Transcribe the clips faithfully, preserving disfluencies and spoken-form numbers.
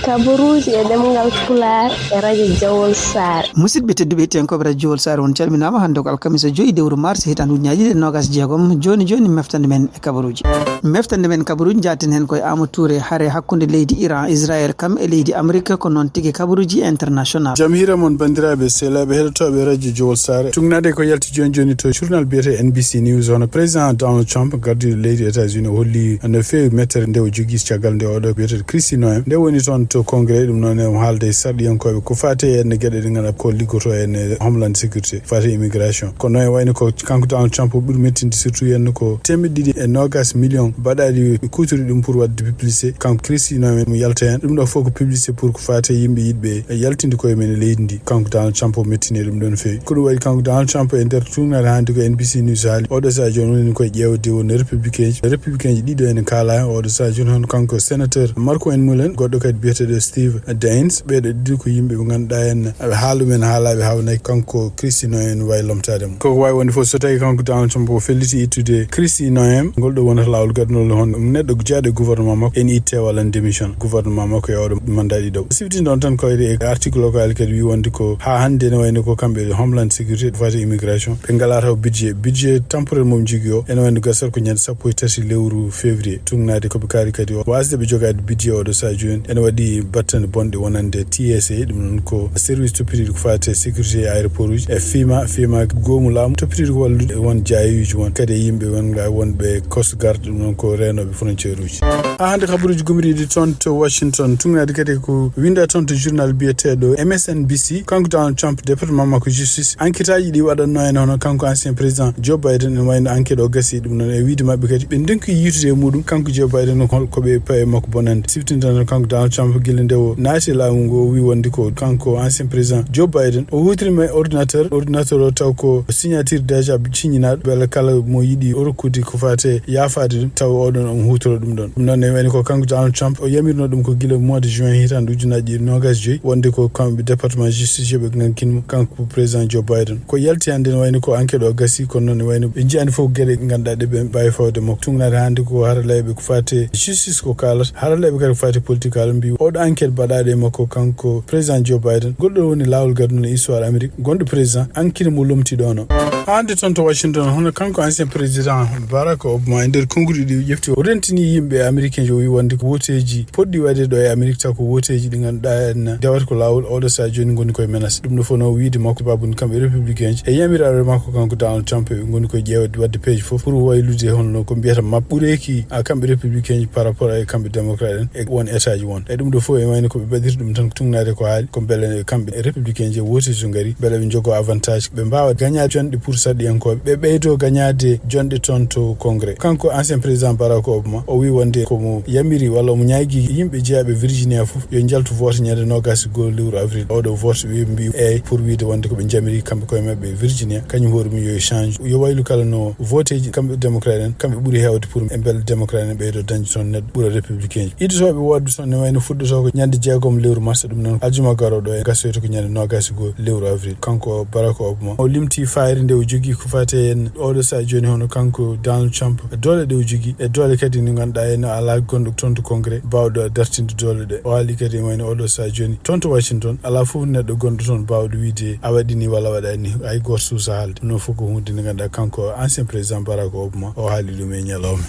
Kabaruuji e ɗemngal Pulaar e radio Jawol Saare. Musidɓe tedduɓe, hettiyankooɓe radio Jawol Saare, on calminaama hannde ko alkamisa joyi lewru mars hitaande ujunaaji ɗiɗi e noogas e jeegom. Jooni jooni meftande men e kabaruuji. Meftande men kabaruuji, njaaten heen koye Amadou Touré, hare hakkunde leydi Iran, Israël kam e leydi Amérique, ko noon tigi kabaruuji international. Jam hiira mon banndiraaɓe sehlaaɓe heɗotooɓe radio Jawol Saare. Tugnaade ko yalti jooni jooni to journal biyetee N B C News, hono président Donald Trump, gardiiɗo leydi États-Unis, o holli no feewi mettere nde o jogii caggal nde oɗo biyetee Kristi Noem. Nde woni toon to Congrès, ɗum noon e haalde e sarɗiyankooɓe ko faati e geɗe ɗe ngannduɗaa ko liggotoo en e Homeland Securité, faati e immigration. Kono e wayno ko kanko Donald Trump o ɓuri mettinde surtout en ko teemeɗɗe ɗiɗi e noogas million baɗaaɗi kuuturi ɗum pour waɗde publicité. Kanko Kristi Noem mo yalta heen. Ɗum ɗo fof ko publicité pour ko faati e yimɓe yiɗɓe e yaltinde koye men e leydi ndi. Kanko Donald Trump o mettini ɗum ɗon feewi. Ko ɗum waɗi kanko Donald Trump e nder tuugnaade hannde ko N B C News haali. Oɗo sahaa jooni woni koye ƴeewde won républicain ji. Républicain ji ɗiɗo ene kaalaa heen. Oɗo sahaa jooni hono kanko sénateur Marco N Mullen, goɗɗo kadi biyeteeɗo Steve Daines. Ɓeeɗo ɗiɗo ko yimɓe ɓe ngannduɗaa en, ɓe haala men haalaaɓe haawnaki kanko Kristi Noem en waawi lomtaade mo. Koko waawi wonde fof so tawi kanko Donald Trump o felliti ittude Kristi Noem, ngol ɗo wonata laawol gadunol hono neɗɗo jeyaaɗo e gouvernement makko ene itte walla démission gouvernement makko e oɗo mandat ɗiɗo. Siftinɗon tan ko e article o ko ali kadi wi wonde ko haa hannde ne wayno ko kamɓe Homeland Security, faati immigration, ɓe ngalaa taw budget. Budget temporaire mo ɓe njogii o ene wayno gasata ko ñande sappo e tati lewru février. Tugnaade ko ɓe kaali kadi o waasde ɓe jogaade budget oɗo sahaa jooni ene waɗi battane bonɗe wonande T S A, ɗum noon ko service toppitiiɗo ko faati e sécurité e aéroport uji, e FEMA, FEMA goomu laamu toppitiiɗo ko wallude won jaayuuji won, kadi e yimɓe won ga wonɓe Coast Guard, ɗum noon ko reenooɓe frontière uji. Haa hannde kabaruuji gumriiɗi toon to Washington, tugnaade kadi ko winnda toon to journal biyeteeɗo M S N B C, kanko Donald Trump, département makko justice, enquête aji ɗi waɗatnoo en hono kanko ancien président Joe Biden, ene wayno enquête o gasi ɗum noon e wiide maɓɓe kadi ɓe ndonki yiitude e muɗum kanko Joe Biden, hol ko ɓe paye makko bonande. Siftinta noon kanko Donald Trump gila nde o naati e laamu ngu, o wi wonde ko kanko ancien président Joe Biden, o huutorima e ordinateur, ordinateur o taw ko signature déjà signinaɗo, beele kala mo yiɗi o rokkude ko faate yaafaade ɗum, taw oɗon omo huutoro ɗum ɗon. Ɗum noon ne wayno ko kanko Donald Trump o yamirno ɗum ko gila mois de juin hitaande ujunaaji ɗiɗi noogas e joyi, wonde ko kamɓe département justice yo ɓe ngankin mo kanko président Joe Biden. Ko yalti hannde ne wayno ko enquête o gasi, kono noon ne wayno ɓe njiyaani fof geɗe ngannduɗaa ɗe ɓe mbaawi fawde makko. Tugnaade hannde ko haralleeɓe ko faati justice ko kaalata, haralleeɓe kadi ko faati politique kaalata, mbi oɗo enquête baɗaaɗo e makko kanko président Joe Biden, ngol ɗo woni laawol gadunol e histoire Amérique, gonɗo président, enquête mo lomti ɗo no. Hannde toon to Washington, hono kanko ancien président Barack Obama e nder konnguɗi ɗi o ƴefti, o rentini yimɓe américain ji, o wi wonde ko wooteeji poɗɗi waɗeede ɗo e Amérique, taw ko wooteeji ɗi ngannduɗaa en dewata ko laawol, oɗo sahaa jooni ngoni koye menace. Ɗum ɗo fof no wiide makko, sababu kamɓe républicain ji e yamiraaɓe makko kanko Donald Trump, ɓe ngoni koye ƴeewde waɗde peeje fof pour waylude hono ko mbiyata map ɓureeki a kamɓe républicain ji par rapport e kamɓe démocrate en e won état ji won. E ɗum ɗo fof e wayno ko ɓe mbaɗirta ɗum tan ko tugnaade ko haali, ko mbele kamɓe républicain ji e wooteeji so ngari, mbele ɓe njogoo avantage, ɓe mbaawa gañaade jonɗe pour sarɗiyankooɓe, ɓe ɓeydoo gañaade jonɗe toon to Congrès. Kanko ancien président Barack Obama, o wi wonde ko mo yamiri walla omo ñaagii yimɓe jeyaaɓe Virginia fof yo njaltu vote ñande noogas e goo lewru avril. Oɗo vote ɓe mbi eey pour wiide wonde ko ɓe njamiri kamɓe koye maɓɓe Virginia, kañum hoore mum yo change, yo waylu kala no voteeji kamɓe démocrate en, kamɓe ɓuri heewde pour e mbele démocrate en ɓeydo dañde toon neɗɗo ɓura républicain ji. Ittotooɓe woodɓe toon ne wayno fuɗɗotoo ko ñande jeegom lewru mars, ɗum noon aljuma garooɗo e gasoyto ko ñande noogas e goo lewru avril. Kanko Barack Obama o limti fayre nde o jogii ko faati heen oɗo sahaa jooni, hono kanko Donald Trump, doole ɗe o jogii e doole kadi nde ngannduɗaa en alaa gonɗo toon to Congrès baawɗo dartinde doole ɗe. O haali kadi e wayno oɗo sahaa jooni toon to Washington alaa fof neɗɗo gonɗo toon baawɗo wiide a waɗi ni walla a waɗaani ni, hay gooto suusa haalde. Ɗum noon fof ko huunde nde ngannduɗaa kanko ancien président Barack Obama o haali ɗum e ñalawma.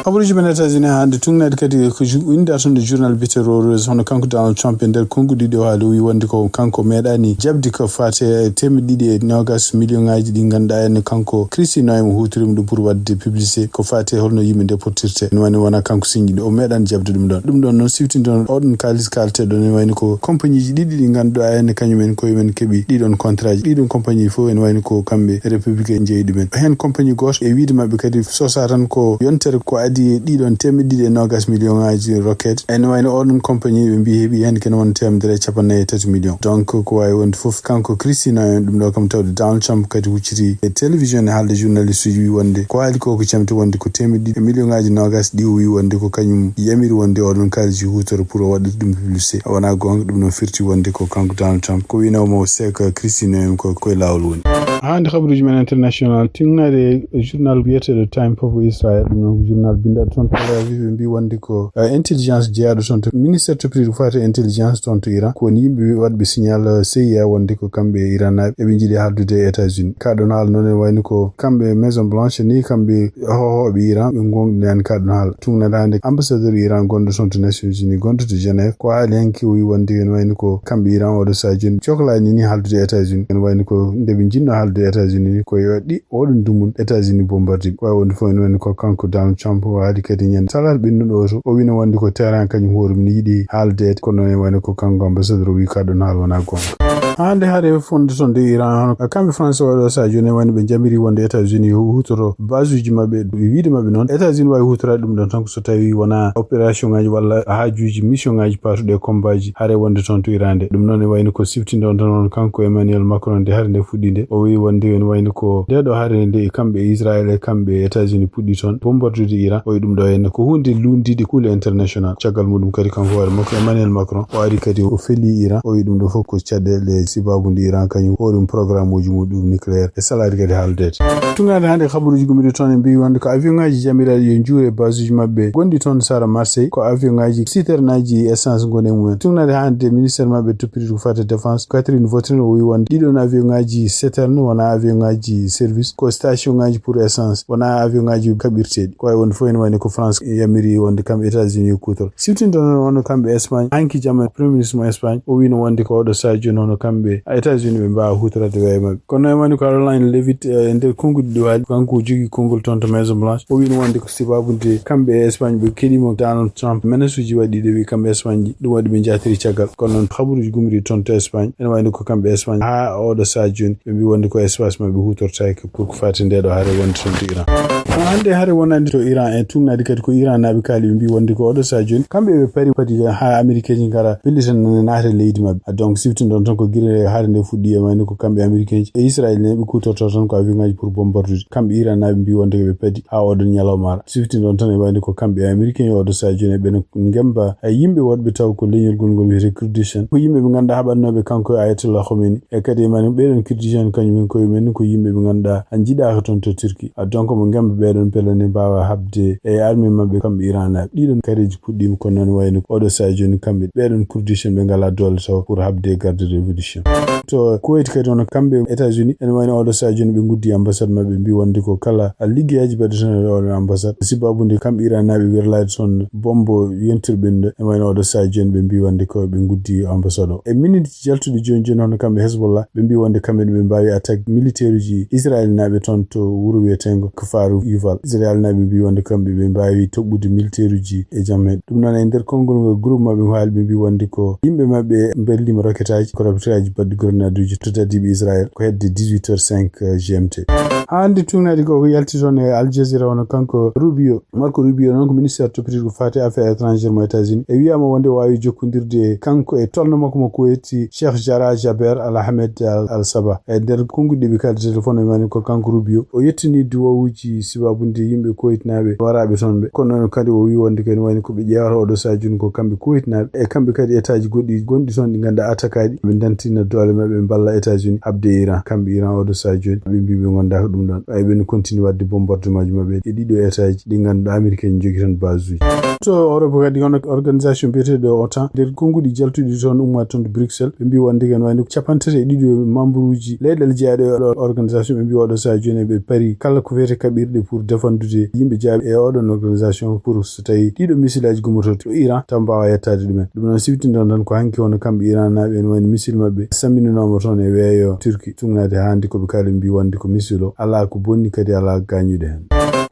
Kabaruuji men États-Unis hannde tugnaade kadi ko ju-, winnda toon e journal biyeteeɗo Reuters, hono kanko Donald Trump e nder konnguɗi ɗi o haali, o wi wonde ko kanko meeɗaani jaɓde ko faati e teemeɗɗe ɗiɗi e noogas million ŋaaji ɗi ngannduɗaa en kanko Kristi Noem huutorima ɗum pour waɗde publicité ko faati e holno yimɓe nde pottirte. Ene wayno wona kanko siñɗiiɗo, o meeɗaani jaɓde ɗum ɗon. Ɗum ɗon noon siftinde on oɗon kaalis kaalteɗo ne wayno ko compagnie ji ɗiɗi ɗi ngannduɗaa en kañum en koye men keɓi ɗiɗon contrat ji. Ɗiɗon compagnie fof ene wayno ko kamɓe républicain jeeyi ɗumen. Heen compagnie gooto e wiide maɓɓe kadi sosa tan ko yontere ko adi e ɗiɗon teemeɗɗe ɗiɗi e noogas million ŋaaji rocket. Ene wayno oɗon compagnie ɓe mbi heɓi heen kene won teemedere e capannayyi e tati million. Donc ko waawi wonde fof kanko Kristi Noem ɗum ɗo kam tawde Donald Trump kadi hucciti E télévision ne haalde journaliste uji wi wonde ko haali ko ko camti wonde ko teemedde ɗiɗi e million ngaji nogas ɗi o wi wonde ko kañum yamiri wonde oɗon kaalisi hutoro pour o waɗa ɗum publicité. Wona goonga, ɗum noon firti wonde ko kanko Donald Trump ko winowo mo seka Christine en ko koye laawol woni. Hande habaruji men international, tinnaade journal wiyeteeɗo Time of Israel, ɗum noon ko journal binndaaɗo toon to Tel Aviv, ɓe mbi wonde ko eh, intelligence jeyaaɗo toon to ministère toppitiiɗo ko faati e intelligence toon to Iran, ko woni yimɓe waɗɓe signal eh, C I A wonde ko kamɓe e Iran naaɓe eɓe njiɗi haaldude e États-Unis. Kaɗon haala noon ene wayno ko kamɓe Maison Blanche ni kamɓe hohooɓe Iran ɓe gonɗinani kaɗon haala. Tungnataande ambassadeur Iran gonɗo toon to Nations Unies, gonɗo to Genève, ko haali hanki o wi wonde ene wayno ko kamɓe Iran oɗo saha jooni coklani ni haaldude e États-Unis. Ene wayno ko nde ɓe njiɗno haaldude e États-Unis ni ko yo ɗi oɗon dumun États-Unis bombardé. Ko wawi wonde fof ene wayno ko kanko Donald Trump o haali kadi ñande salaata ɓennuɗo o to. O wino wonde ko Tehran kañum hoore mum ne yiɗi haaldeede. Kono ene wayno ko kanko ambassadeur o wi kaɗon haala wona gonga. Hande haare fonde toon de Iran hono kamɓe Français oɗo saha jooni ene wayno ɓe jamiri wonde États-Unis yo hutoto base uji maɓɓe. Wiide maɓɓe noon États-Unis wawi hutorade ɗum ɗon tan ko so tawi wona opération ngaji walla haajuji mission ngaji patuɗe e combat ji haare wonde toon to Iran de. Ɗum noon e wayno ko siftinde on tan on kanko Emmanuel Macron nde haare nde fuɗɗi nde. O wi wonde ene wayno ko nde ɗo haare nde kamɓe e Israël e kamɓe e États-Unis puɗɗi toon bombardude Iran. O wi ɗum ɗo henne ko hunde lunndide kuule international. Caggal muɗum kadi kanko hoore makko Emmanuel Macron o ari kadi o feli Iran. O wi ɗum ɗo fof ko caɗeele sibabude Iran kañum hoɗum programme uji muɗum nucléaire e salaade kadi haaldeede. Tunnaade hannde kabaruuji gomɗi toon e mbi wonde ko avion ngaji jamiraɗi yo njuure base uji maɓɓe gonɗi toon sara Marseille ko avion ngaji citerne aji essence ngoni e mumen. Tunnaade hannde ministère maɓɓe toppitiiɗo ko fate défense Catherine Vautrin o wi wonde ɗiɗon avion ngaji citerne wona avion ngaji service ko station ngaji pour essence wona avion ngaji kaɓirteeɗi. Ko wawi wonde fof ene wayno ko France yamiri wonde kamɓe États-Unis yo kutor. Siftinde noon wonno kamɓe Espagne hanki jamma premier ministre mo Espagne o wino wonde ko oɗo saha jooni hono kamɓe États-Unis ɓe mbawa hutorade weeyo maɓɓe. Kono noon woni Caroline Leavitt e nder konguɗi ɗi waali kanko o jogui konngol toon to Maison Blanche o wino wonde ko sibabude kamɓe e Espagne ɓe keɗima Donald Trump menace uji waɗi ɗi ɓe kamɓe Espagne ɗi ɗum waɗi ɓe jatiri caggal. Kono noon habaruji gumri toon to Espagne ene wayno ko kamɓe Espagne ha oɗo saha jooni ɓe mbi wonde ko espace maɓɓe hutortaki pour ko fati nde ɗo haare wonde toon to Iran. Kono hannde haare wonande to Iran en tugnadi kadi ko Iran naaɓe kaali ɓe mbi wonde ko oɗo saha jooni kamɓe ɓe pari padi ha américain ji ngara pellitan naata leydi maɓɓe. Donc sifti ɗon tan ko gire haare nde fuɗɗi e wayno ko kamɓe américain ji e Israël ne ɓe kutorto tan ko avion ngaji pour bombardude. Kamɓe Iran naaɓe mbi wonde ko ɓe padi ha oɗon ñalawma ara. Sifti ɗon tan e wayno ko kamɓe américain oɗo saha jooni ɓe ngemba e yimɓe woɗɓe taw ko leñol gol ngol wiyete Kurdish en ko yimɓe ɓe ganduɗa haɓatnoɓe kanko e Ayatollah Khomeini e kadi e mani ɓeɗon Kurdish en kañum en koye men ko yimɓe ɓe ganduɗa a jiɗaka toon to Turquie. A donc mo ngemba ɓeɗon pelane mbawa habde e armée maɓɓe kamɓe Iran naaɓe. Ɗiɗon kareji puɗɗima kono noon wayno oɗo saha jooni kamɓe ɓeɗon Kurdish en ɓe ngala doole taw pour habde e garde révolution. To Kuwait kadi ono kamɓe États-Unis ene wayno oɗo saha jooni ɓe guddi ambassade maɓɓe mbi wonde ko kala liggeyaji baɗɗo toon e oɗon ambassade sibabude kamɓe Iran naaɓe wirlade toon bombo yontirɓe ɗum ɗo ene wayno oɗo saha jooni ɓe mbi wonde ko ɓe guddi ambassade o. E minute jaltuɗo jooni jooni hono kamɓe Hezbollah ɓe mbi wonde kamɓe ɗum ɓe mbawi attaque militaire uji Israël naaɓe toon to wuuro wiyetengo ko faru Yuval. Israël naaɓe mbi wonde kamɓe ɓe mbawi toɓɓude militaire uji e jamme. Ɗum noon e nder konngol ngol groupe maɓɓe ko haali ɓe mbi wonde ko yimɓe maɓɓe berlima roquette aji ko roquette aji baɗɗi grenade uji to dadiɓe Israël ko hedde dix-huit heures cinq G M T. Hande tugnadi ko ko yalti toon e Al Jazeera wona kanko Rubio Marco Rubio noon ko ministére toppitiiɗo ko faati e affaire étrangère mo États-Unis e wiyaama wonde o waawi jokkondirde kanko e tolno makko mo Kuwait Cheikh Jarrah Jaber Al Ahmed Al Sabah. E nder konnguɗi ɗi ɓe kaaldi téléphone e mani ko kanko Rubio o yettini duwawuuji sibabude yimɓe Kuwait naaɓe waraaɓe toon ɓe. Kono noon kadi o wii wonde kadi wayno ko ɓe ƴeewata oɗo sahaa jooni ko kamɓe Kuwait naaɓe e kamɓe kadi État ji goɗɗi gonɗi toon ɗi ngannduɗaa attaque aji ɓe ndantina doole maɓɓe ɓe mballa États-Unis haɓde e Iran. Kamɓe Iran oɗo sahaa jooni ɓe mbii ɓe ngondaaka ɗum ɗon. Ɓay ɓe no continue waɗde bombardement ji maɓɓe e ɗiɗo État ji ɗi ngannduɗaa Amérique en jogi toon base uji. To Europe kadi hono organisation biyeteeɗo OTAN nder konnguɗi jaltuɗi toon ummaade toon to Bruxelles ɓe mbii wonde kadi wayno capanɗe tati e ɗiɗo membre uji leyɗeele jeeɗiɗe e oɗo organisation ɓe mbii oɗo sahaa jooni ɓe parii kala ko wiyetee kaɓirɗe pour defandude yimɓe jeeɗiɗo e oɗon organisation pour so tawii ɗiɗo missile aji gummoto to Iran taw mbaawa yettaade ɗumen. Ɗum noon siftindon tan ko hanki wonno kamɓe Iran naaɓe ene wayno missile maɓɓe samminanooma toon e weeyo Turquie. Tugnaade haa hannde ko ɓe kaali mbii wonde ko missile o alaa ko bonni kadi alaa gaañuɗo heen.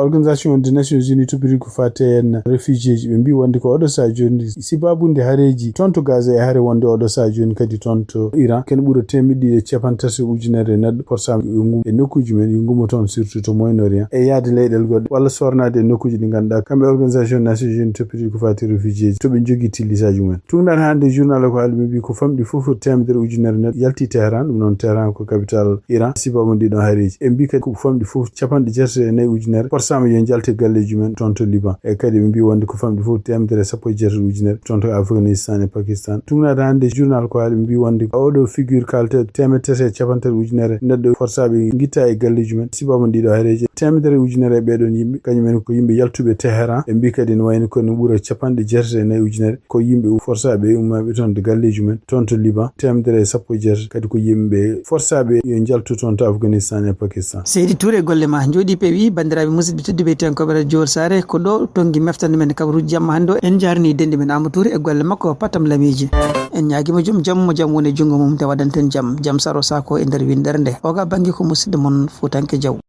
Organisation des Nations Unies toppitiri ko faati en réfugiéji, ɓe mbi wonde ko oɗo saha joni, sibaabude hareji toon to Gaza e hare wonde oɗo saha joni kadi toon to Iran, kene ɓura temeɗɗe ɗiɗi e capanɗe tati ujunere neɗɗo forsaama yo ngu e nokkuji men, yo ngumo toon, surtout to Moyen-Orient, e yaade leyɗel goɗɗe walla sornaade e nokkuji ɗi ngannduɗaa kamɓe Organisation des Nations Unies toppitiri ko faati réfugiéji to ɓe jogii tillisaaji mumen. Tuugnaade hannde journal ko haali, ɓe mbi ko famɗi fof teemedere ujunere neɗɗo yalti Téhéran, ɗum noon Téhéran ko capital Iran, sibabu ɗiɗon hareji. E mbi kadi ko famɗi fof capanɗe jeetati e nayi ujunere forsaama yo njalte galleji men toon to Liban. E kadi ɓe mbi wonde ko famɗi fof teemedere e sappo e jeetati ujunere toon to Afghanistan e Pakistan. Tuugnaade hannde journal ko haali, ɓe mbi wonde oɗo figure kaalte teemedere tati e capanɗe tati ujunere neɗɗo forsaɓe ngitta e galleji men sibabu ɗiɗo hareji. Teemedere ujunere e ɓeɗon yimɓe, kañum en ko yimɓe yaltuɓe Téhéran. Ɓe mbi kadi ne wayno ko no ɓura capanɗe jeetati e nayi ujunere ko yimɓe forsaɓe ummaɓe toon to galleji men toon to Liban. Teemedere e sappo e jeetati kadi ko yimɓe forsaɓe yo njaltu toon to Afghanistan e Pakistan. Seydi Touré, golle ma njooɗi peewi. Banndiraaɓe musidɓe tedduɓe, tenkooɓe radio Jowol Saare, ko ɗo tonngi meftande men kabaruuji jamma hannde o. En njaarni denɗi men Amadou Touré e golle makko patam lamiiji. En ñaagima joom jam mo jam woni e junngo mum, nde waɗanten jam, jam saro sako e nder winndere nde. Oga bannge ko musidɗo mon Fuutanke Jaw.